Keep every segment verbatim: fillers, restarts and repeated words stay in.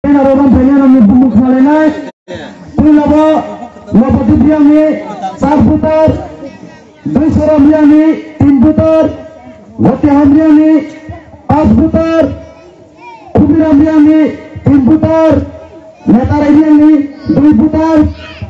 Naro rom phainai rokni bumung khwlainai. Puilabo Nobodip Riangni char voter, Duisora Riangni tin voter, Gotiham Riangni panch voter, Khudiram Riangni tin voter, Netarai Riangni dui voter,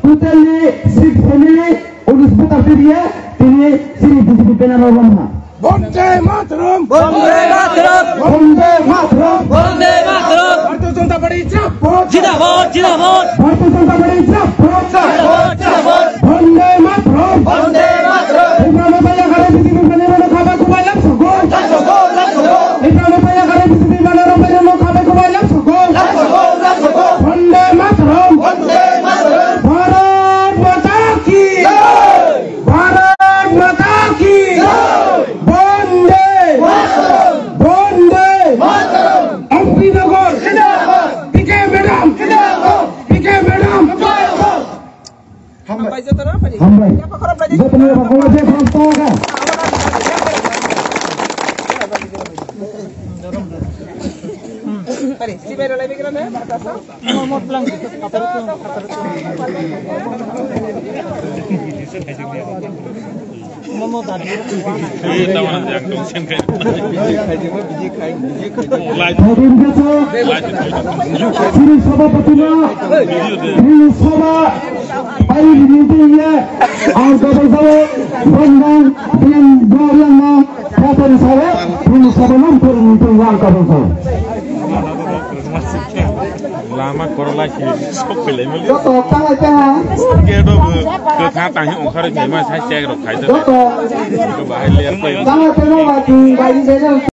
totally six family, unis voter twiwi tini chini B J P banner o romha. Bonde Mataram! Bonde Mataram! Bonde Mataram! Bonde Mataram! Bharatiya Janata Party zindabad! Zindabad! Zindabad! Bharatiya Janata Party zindabad! Zindabad! Zindabad! Bonde Mataram! Bonde Mataram! Tipra Motha yakarwi B J P banner no khabai khwbai lamsogo! Lamsogo! Lamsogo! Tipra Motha yakarwi B J P banner no khabai khwbai lamsogo! Lamsogo! Lamsogo! Bonde Mataram! Bonde Mataram! Bharat Mata ki! Jai! Bharat Mata ki! Jai! Bonde! Mataram! Bonde! Mataram! M P Nagar! Zindabad! P K madam! Zindabad! P K madam! Zindabad! Hambai. Hambai. Jotono yaphang khe phang tongkha. Phaidin khe chini sabhapatino, chini sabha pai rini tongya, ang kabajao, bondang, biyan, biyan, Phatar sabo, phung sabo nam phung phung wang kabang sabo. Lama korla ki sok pelai mali. Joto tangai tang ha. Gate o kwthang tang hi ongkhar ni ma sai chek rok khai. Joto. Bahai le. Tangai tang ma ki bai ni.